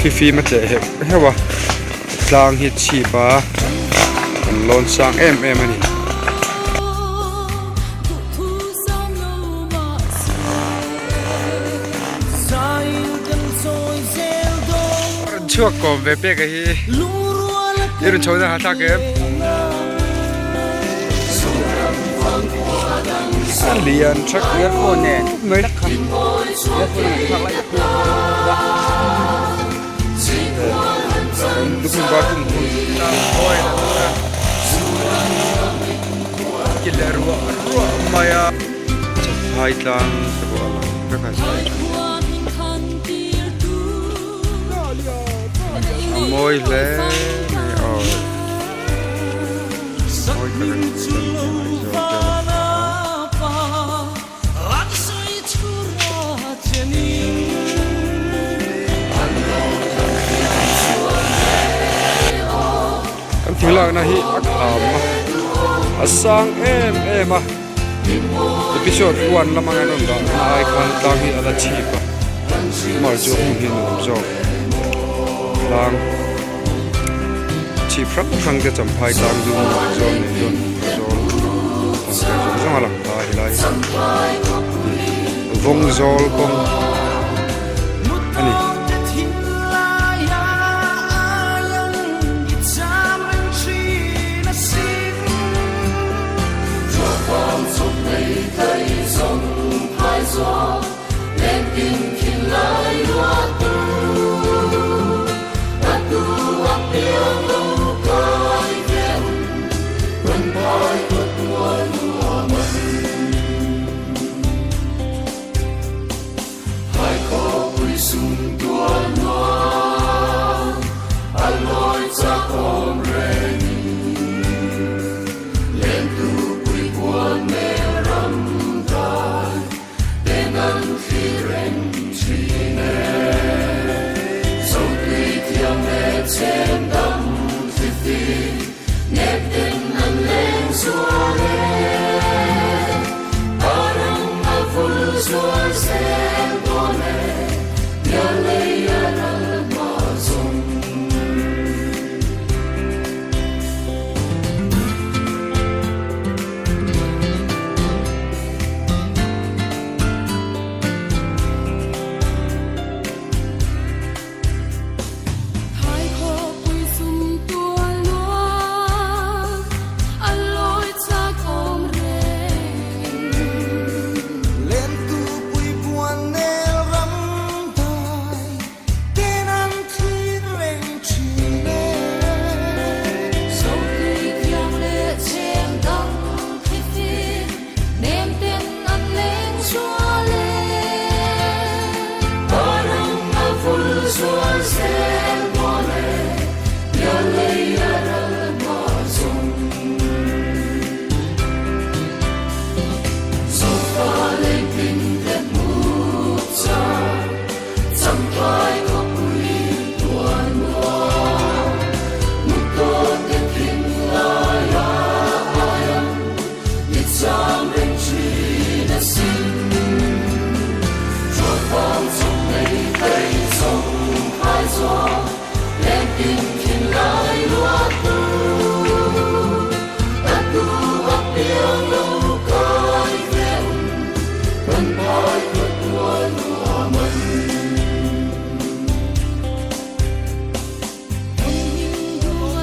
Thlifim a tleh heuh heuh a tlang hi chhip a an lawn sang em em a ni. Rawn chhuak kawm ve pek a hi i rawn chho na ha thlak em a lian tha khawp mai. Champhai tlang te pawh a lang vek a a mawi hle mai aw mawi tak a ni chuan Kan thing lakna hi a kham a, a sang em em a, episode one lam anga rawn dah na ai khan tlang hi a la chhip a, mar chu a hmun hi nuam zawk tlang chhip hrang hrang te champhai tlang dum zawn nei zawn zawn ang te zawng zawng a lang ta helai hi vawng zawl kawng a ni.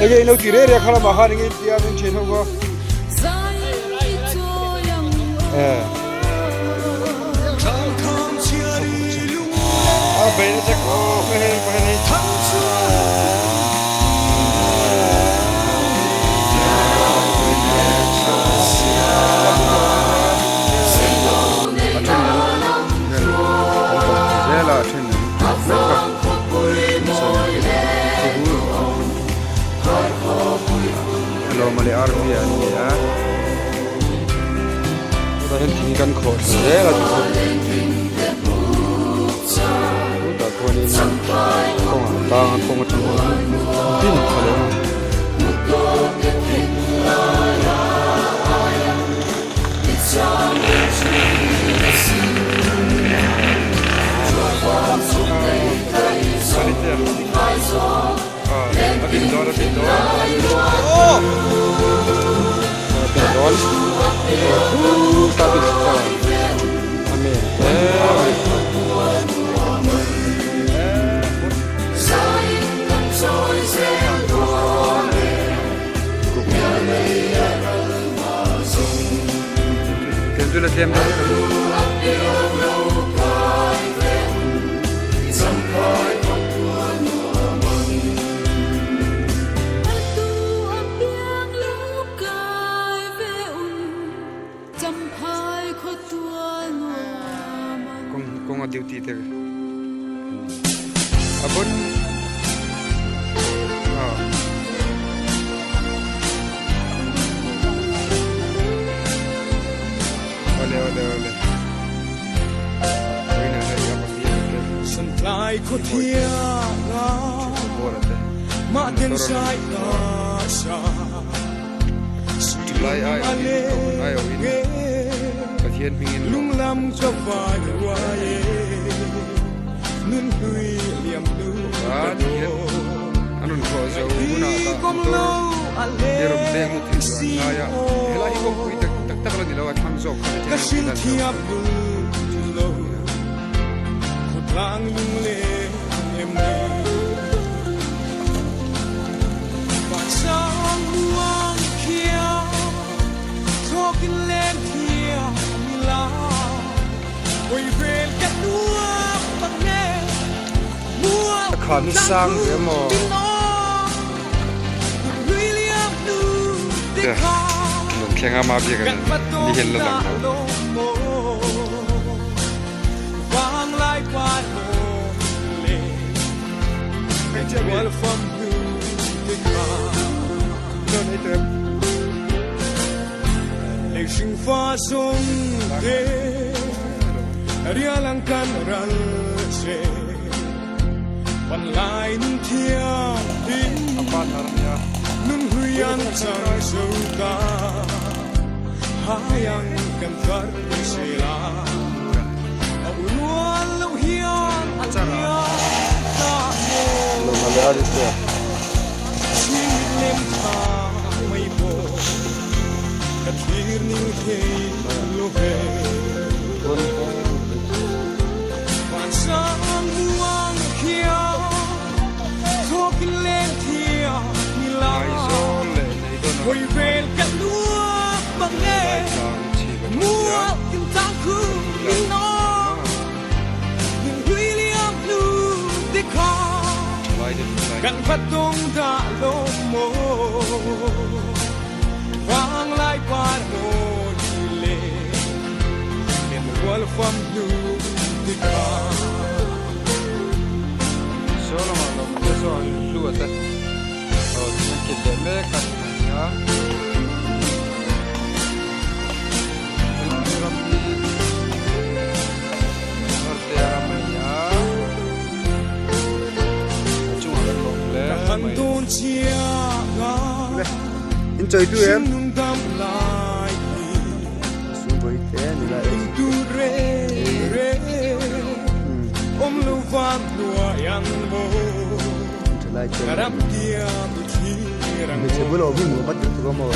Enge ilo ti reh reh kha lamah khan enge in tia min then ho kha. Eh. A bei na chak khawp mai hei pa hian hei. A then an an kawm thei zel a a then an tluk mek a. Lawma leh army an ni a chutah hian thing kan khawh thla zel a tikhuan chutah khuanin kawngah tlang a kawng atang hian din thla leh ang a. A bon ah. Awle awle awle. Lai ai awin ai awin Pathian hmingin ah tihian an rawn thawh zo hunah tah motor hi rawn peng lut thei tur an ngai a helai hi kawngpui tak tak tak la ni lo a thlang zawk kha ni thei an ti dan A kham hi sang ve maw? Nun thleng a mah biak an ni hian la lang lo. A pa thar a nia. Ngaizawl leh nei dawn a Lai tlang chhip a ni a, Thalai te thalai Saw lamah lo te saw an hlu a te aw an kil leh mek a nia. Helai ram hi Norte ram a ni a, a chungah kan lawm hle mai. In chawi tu em? Hmeichhe bula awm hi nuam a tih tuk a maw?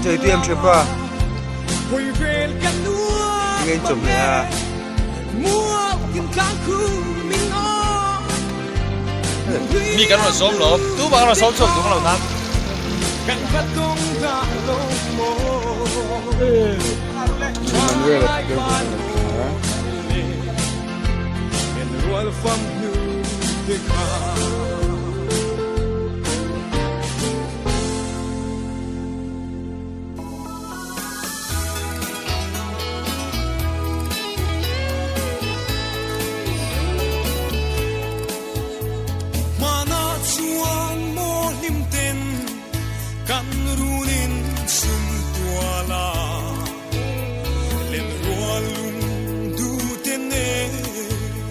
Chei tu em tha pa Tinge in chawhmeh a. Mi kan rawn sawm lo tu bang rawn sawm chhuak duh lo nan. Manuel a deuh bawk a ni a.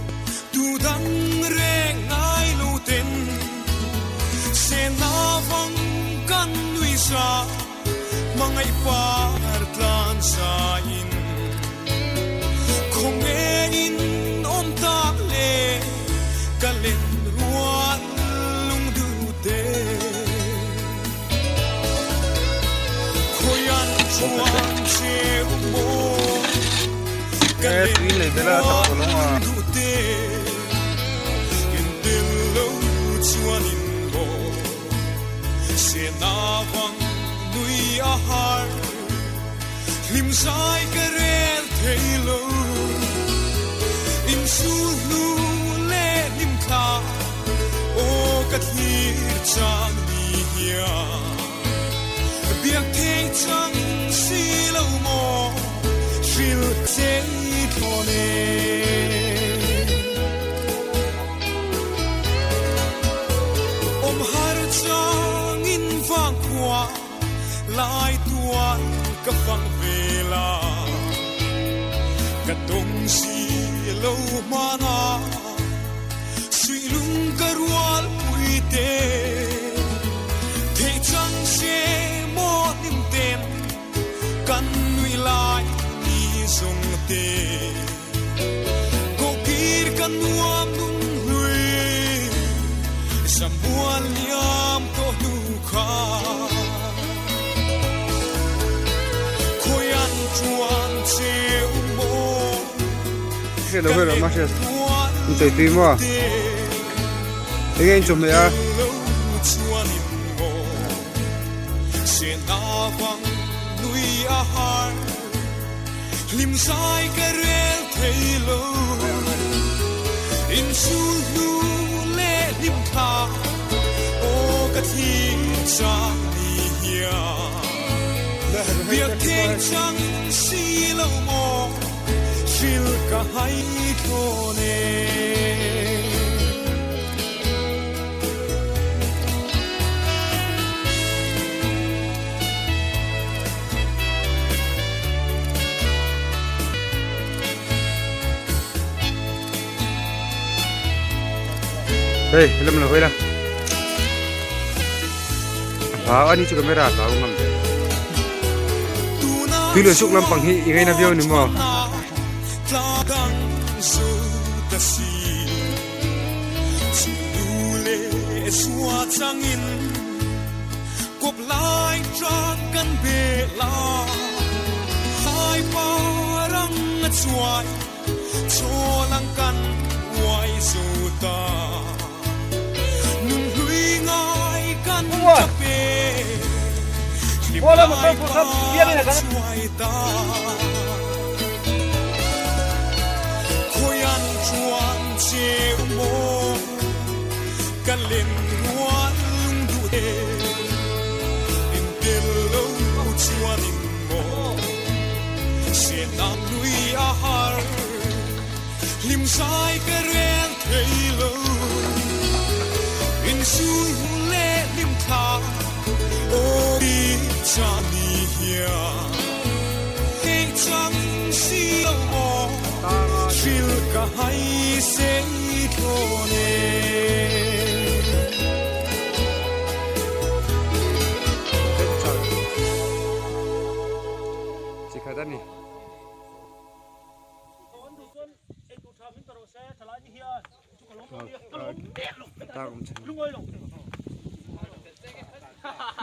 E tui lei bela a tak tawh lo a. Hre lo hre lo ma hre in chei tui maw enge in chawm leh a. Hei helam lo hawi la a hlau a ni chu camera a hlau ngam ve tui leh suk lampang hi i ngaina viau ni maw. Chikhat a ni.